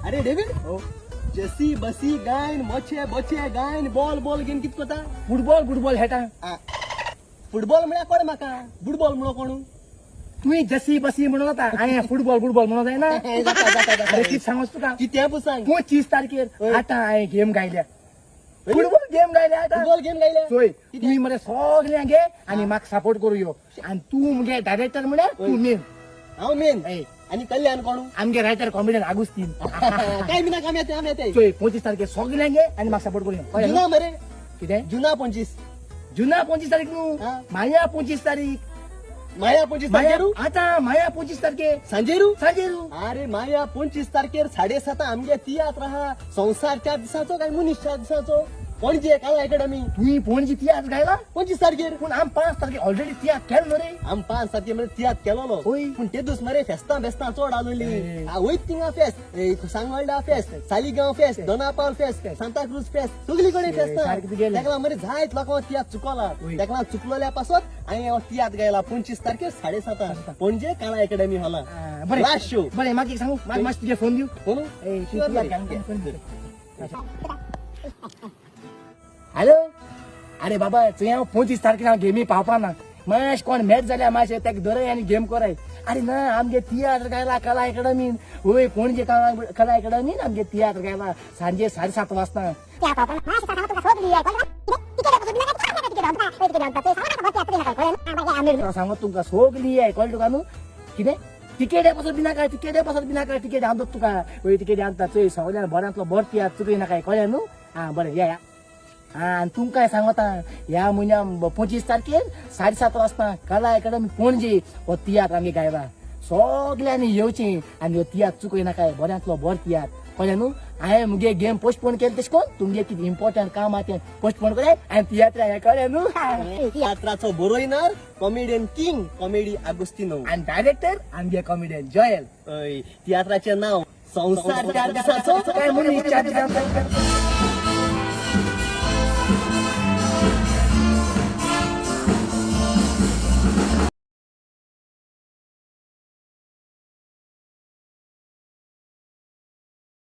अरे डेविड, जसी बसी गायन मोचे बोचे गायन बॉल बॉल घेवन कित कोता? फुटबॉल फुटबॉल खेळटा. फुटबॉल म्हळ्यार कोण म्हाका? फुटबॉल म्हणो कोण? तुवें जसी बसी म्हणून जाता, हांवें फुटबॉल फुटबॉल म्हणून जायना. जाता जाता जाता. अरे कित सांगोस तुका. कितें पू सांग. 25 तारखेर हय. आतां हांवें गेम गायल्या, फुटबॉल गेम गायल्या आतां. फुटबॉल गेम गायल्या. चोय, तुमी मरे सगळ्यांक घे आनी म्हाका सपोर्ट करूं यो. आनी तूं मुगे डायरेक्टर म्हळ्यार तूं मेन. हांव मेन. हय. आनी कल्याण कोण? आमगे रायटर कॉमेडियन आगुस्तीन. काय बी नाका, आमी येते, आमी येते. चोय, 25 तारखेर सगळ्यांक घे आनी म्हाका सपोर्ट करूं यो. कळ्ळें न्हू? जुना मरे. कितें? जुना 25. जुना 25 तारीख न्हू. हा. माया 25 तारीख. माया 25 माया तारखेरू. आतां माया 25 तारखे. सांजेरू. सांजेरू. अरे माया 25 तारखेर 7:30 आमगे तियात्र आहा, संवसार 4 दिसाचो काय मनीस 4 दिसाचो, पणजे कला अकॅडमी. तुमी पणजी तियात्र गायला? 25 तारखेर. पूण आम 5 तारखे ऑलरेडी तियात्र केलो न्हू रे. आम 5 तारखे मरे तियात्र केलोलो. हय. पूण ते दीस मरे फेस्तां बेस्तां चड आलोली. हय. वयत थिंगा फेस्त, सांगोल्डा फेस्त, सालिगांव फेस्त, दोनापावल फेस्त, सांताक्रूज फेस्त, सगळी कडेन फेस्तां. सारकें तुगेलें. तेका लागून मरे जायत लोकांक तियात्र चुकोला. हय. तेका लागून चुकलोल्या पासत हांवें हो तियात्र गायला 25 तारखेर 7:30 पणजे कला अकॅडमी हॉला. बरें. Last show. बरें, म्हाका एक सांगू, म्हाका मातशें तुगे फोन दिव. कोण? ए, तूं Sure तियात्र मरे. गावन फोन दी. हॅलो, अरे बाबा, चोय हांव 25 तारखेर हांव गेमी पावपा ना. मातशें कोण मॅच जाल्यार मातशें ताका धरय आनी गेम कराय. अरे ना, आमगे तियात्र गायला कला अकॅडमीन. वय, पणजे कला अकॅडमीन आमगे तियात्र गायला सांजे 7:30 वाजता. सांगत तुमकां सगळी याय, कळ्ळें तुका न्हू? कितें तिकेट पासत बी नाका, तिकेट पासत बी नाका, तिकेट हांव दोत तुका. वय, तिकेट हांव चोय, सगळ्यान बऱ्यांतलो बरो तियात्र चुकय नाका, कळ्ळें न्हू? आं बरें, या या. आं, आनी तुमकांय सांगता, ह्या म्हयन्या 25 तारखेर 7:30 वाजता कला अकॅडमी पणजे हो तियात्र आमगे गायला. सगळ्यांनी येवचें आनी हो तियात्र चुकय नाकाय, बऱ्यांतलो बरो तियात्र, कळ्ळें न्हू? हांवें मुगे गेम पोस्टपोन केलें तशें करून तुमगे कितें इम्पॉर्टंट काम आहा तें पोस्टपोन कराय आनी तियात्र हें, कळ्ळें न्हू? तियात्राचो बरोयनार कॉमेडियन किंग कॉमेडी आगोस्तिनो. आनी डायरेक्टर आमगे कॉमेडियन जॉयल. हय, तियात्राचें नांव संवसार 4 दिसाचो काय म्हणून 4 दिसाचो.